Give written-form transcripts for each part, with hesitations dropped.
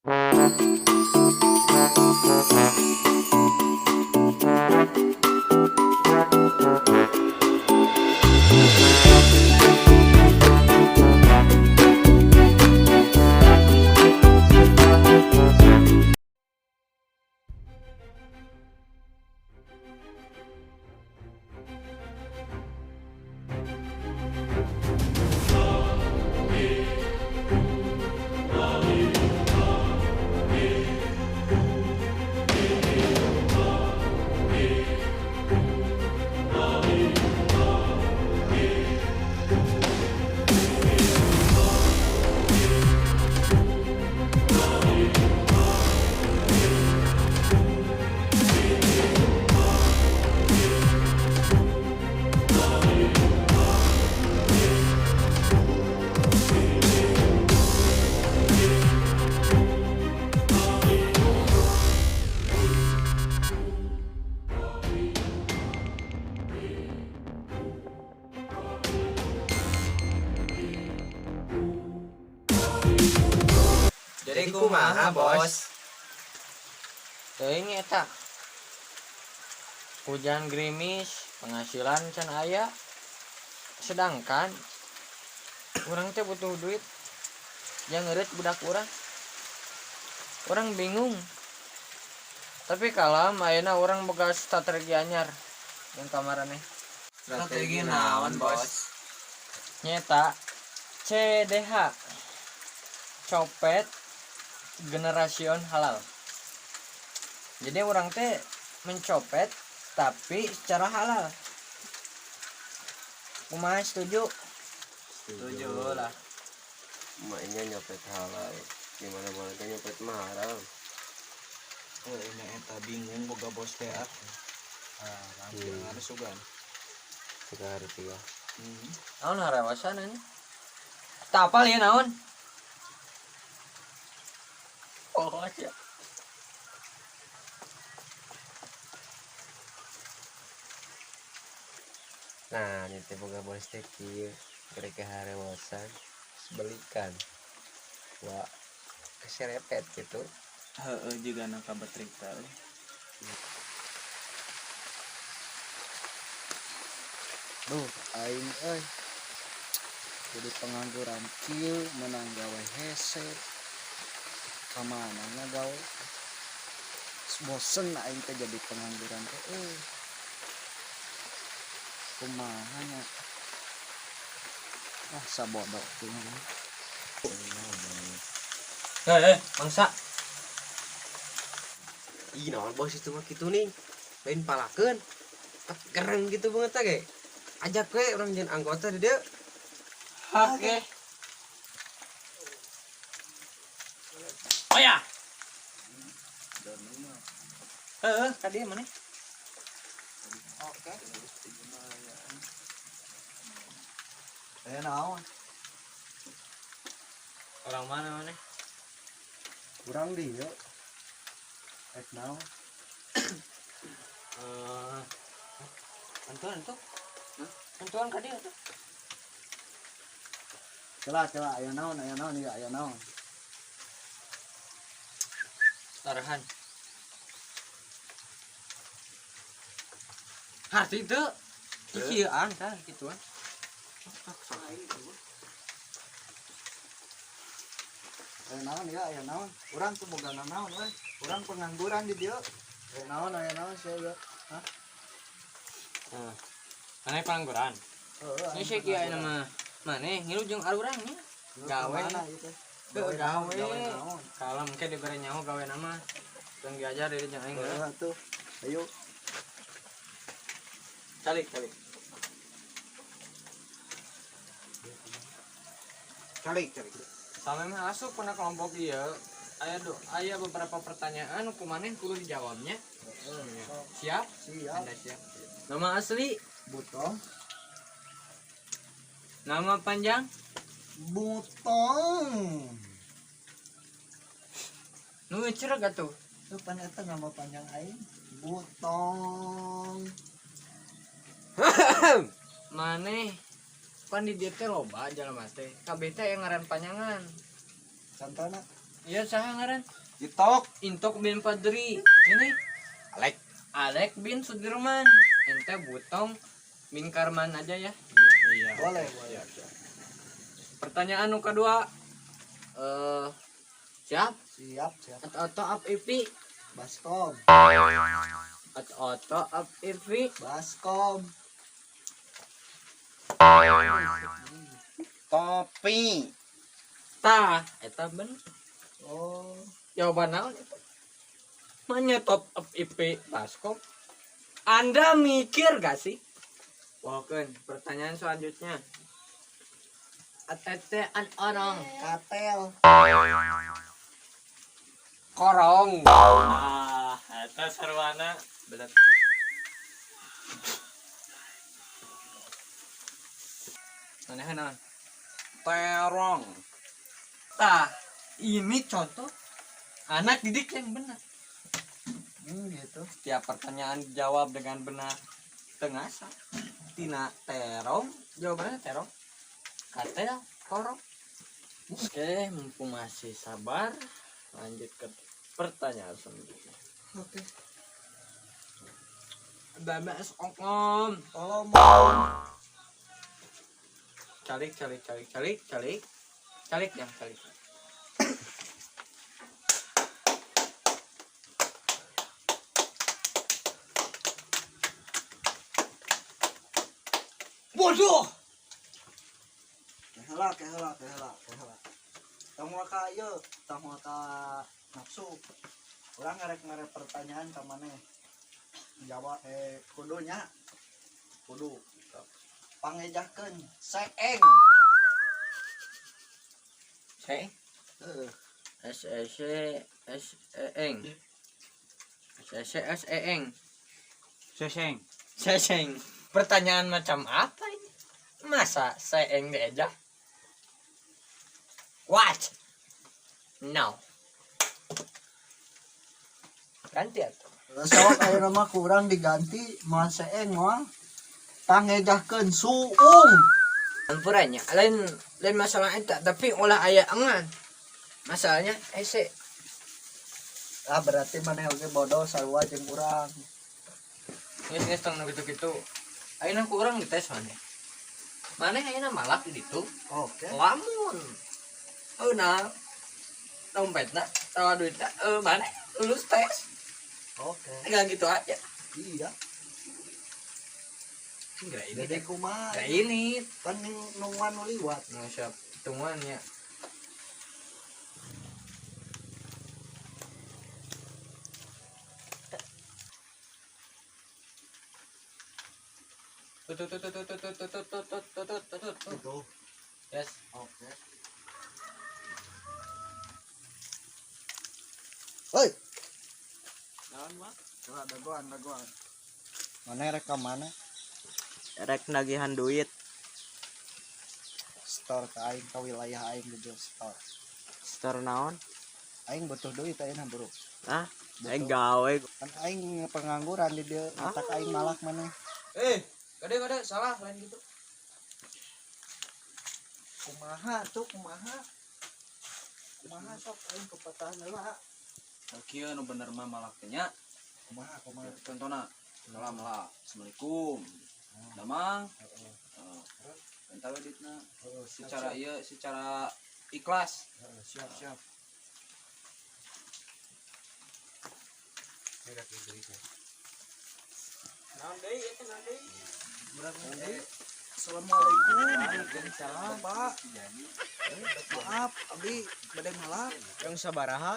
Jadi kumaha, Bos? Teuing eta. Hujan gerimis, penghasilan can aya. Sedangkan urang teh butuh duit. Yang ngeureut budak urang. Urang bingung. Tapi kalem, ayeuna urang boga strategi anyar yang kamarane. Strategi naon, Bos? Nyeta CDH, copet generation halal. Jadi urang teh mencopet tapi secara halal. Kumaha, setuju? Setuju lah. Mainnya nyopet halal, gimana mana teh nyopet mah haram. Oh, ini eta bingung boga bos teh ah. Ah, langsung harus sugan. Tiga hari tiga. Naon harewasan ini? Tak apal ya naon? Oh, ya. Nah, ini teh boga bos teh kieu, mereka harewasan sebelikan, wah, keserepet gitu. Heeh, juga nak kabatrika euy. Duh, aing euy. Jadi pengangguran kieu, menang gawe hese. Kamana nya gawe? Bosen aing teh jadi pengangguran teh euy. Kumaha nya? Ah, sabodo teh. Eh, eh, mangsa. Ih, naon bos itu mah gitu nih, lain palakeun tapi gereng gitu banget ge. Ajak we urang jeung anggota di dieu. Oke. Oh ya. Heeh, tadi mana? Oke. Eh, naon? Orang mana mana? Kurang dieu. Eh, naon? Eh, antuan tuh. Antuan ka dieu tuh. Kela kela, aya naon, aya naon ieu, aya naon? Tarahan. Harti teu. Kieuan kan gituan. Aya naon ya, aya naon? Urang tuh boga naon we. Urang pengangguran di dieu. Aya naon, aya naon sia ieu? Hah? Heeh. Mana pengangguran? Heeh. Ini sih kieu aya mah. Maneh ngilu jeung arurang nya. Gawe. Mana ieu teh? Gawe, gawe. Gawe naon? Kalem ke dibere nyaho gawe nama. Jeung diajar dari jeung aing. Heeh tuh. Ayo. Calik, calik. Calik, calik. Sampai mah asup pernah kelompok ieu. Aya do, aya beberapa pertanyaan ku maneh kudu dijawabnya. Siap? Siap. Anda siap. Nama asli, Butong. Nama panjang, Butong. Nu cereg atuh. Tuh pan eta nama panjang aing. Butong. Maneh pan di dieu teh loba jalma teh. Kabeh teh aya ngaran panjangan. Contohna? Iya saha ngaran? Itok. Intok bin Padri. Ini Alek. Alek bin Sudirman. Ente Butong bin Karman aja ya. Iya. Boleh, boleh. Pertanyaan nu kedua. Siap? Siap, siap. Atau up IP? Baskom. Atau up IP? Baskom. Topi. Tah, eta bener. Oh, Jawaban naon itu? Menyetop up IP Baskom. Anda mikir gak sih? Oke, pertanyaan selanjutnya. ATT an orang katel. korong. Ah, eta sarwana bener. Mana naon? Terong. Tah, ini contoh anak didik yang benar. Gitu. Setiap pertanyaan dijawab dengan benar. Tengasa. Tina terong, jawabannya terong. Katel, korong. Oke, mumpung masih sabar, lanjut ke pertanyaan selanjutnya. Oke. Babas ongkom. Tolong. Calik, calik, calik, calik, calik. Calik yang calik. Bodoh. Keheula, keheula, keheula, keheula. Tong waka ieu, tong waka nafsu. Urang ngarek-ngarek pertanyaan ka maneh. Jawab kudunya. Kudu. Pangejahkeun seeng. C Heeh. S E C S E N S E C S E N Seseng. Seseng. Pertanyaan macam apa ini? Masa seeng diejak? What? No. Ganti atuh. Sok ayeuna mah kurang diganti moal seeng moal. Pangejahkeun suung. Ampurannya, lain lain masalah eta, tapi ulah aya engan. Masalahnya ese. Ah berarti maneh oge bodoh sarua jeung urang. Geus geus tong nu kitu-kitu. Ayeuna ku urang dites maneh. Maneh ayeuna malak di ditu. Oke. Lamun. Euna dompetna tawa duitna maneh lulus tes. Oke. Tinggal gitu aja. Iya. Enggak ini. Jadi kumaha? Enggak ini. Kan nungguan nu liwat. Nah, siap hitungannya. Tut tut tut tut tut tut tut tut tut tut tut tut. Gitu. Yes. Oke. Hoi. Naon mah? Coba dagoan, dagoan. Mana rek ka mana? Rek nagihan duit. Store ka aing ka wilayah aing di store. Store naon? Aing butuh duit ayeuna, Bro. Ah, aing gawe. Kan aing pengangguran di dieu, otak aing malak maneh. Kade kade salah lain gitu. Kumaha tuh, kumaha? Kumaha sok aing kepatahan heula. Kieu nu bener mah malak teh nya. Kumaha, kumaha? Contohna, salam lah. Assalamualaikum. Damang. Heeh. Entah we duitna. Heeh, siap, Secara siap. ieu secara ikhlas. Heeh, siap, siap. Naon deui eta naon deui? Assalamualaikum. Bapak. Maaf, abdi bade malak. Yang sabaraha?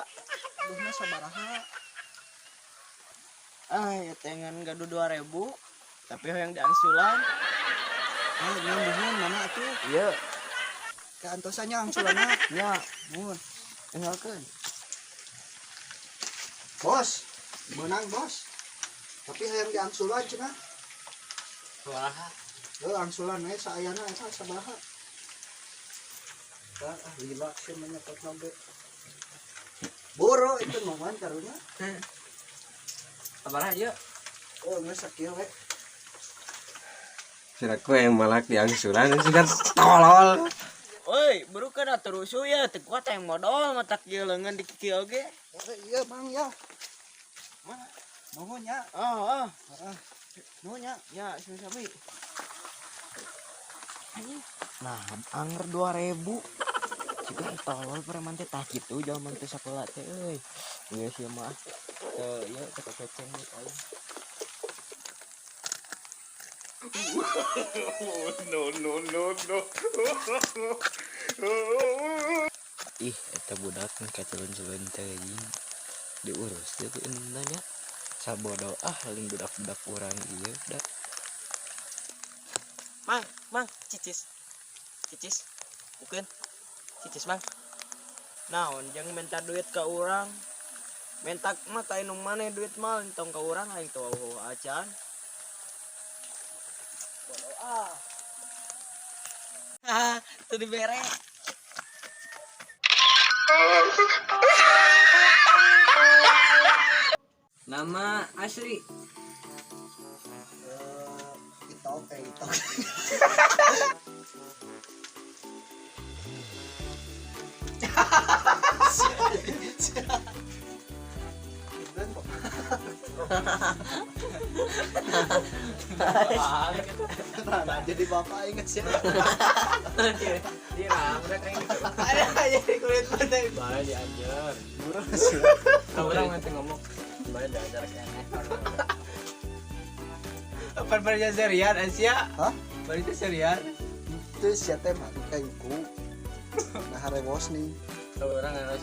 Duhna sabaraha? Ah, ya tengan gaduh 2000. Tapi hoyong diangsulan. Ah, nyambungan mana atuh? Iya. Keantosannya angsulanna. Ya, Mun. tinggalkeun. Bos, menang bos. Tapi hayang diangsulan cenah. Wah, Heuh, angsulan we saayana eta sabaraha? Ah, lila sih menyetot oge. Boro itu momen karunya. sabaraha ieu? Oh, geus sakieu we. Siraku yang malak diangsulan sih kan tolol. Woi, buru kan Ya terus ya teu kuat yang modal matak ieu leungeun dikikieu oge. Iya Mang ya. Mana? Nuhun ya. Oh, oh. Heeh. Nuhun ya. Ya, sami-sami. Anjing. Nah, anger 2000. Jika tolol preman teh tah kitu jaman teh sakola teh euy. Geus ieu mah. Teu ieu teu keceng aing. No, no, no, no. Ih, eta budak nu kacelun-celun teuing. Diurus teh ku indungna nya. Sabodo ah lain budak-budak urang ieu da. Mang, mang, cicis. Cicis. Bukan. Cicis, Mang. Naon jeung minta duit ka urang. Minta mah ka indung maneh duit mah entong ka urang aing teu wawuh acan. Bodoh ah. Haha, teu dibere. Nama asli. Itok itok. Nah, jadi bapak ingat sih. Dirang udah kayak gitu. Ada jadi kulit mata. Bae diajar. Burung sih. Urang nanti ngomong bae diajar keneh. Apa pada serian Asia? Hah? Pada serian? Itu siapa mah kayak Nah, harewos nih. Urang harus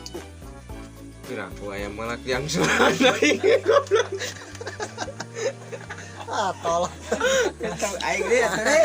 Kira aku aya malak yang surana. Ah, tolong. Aing deh, atuh deh.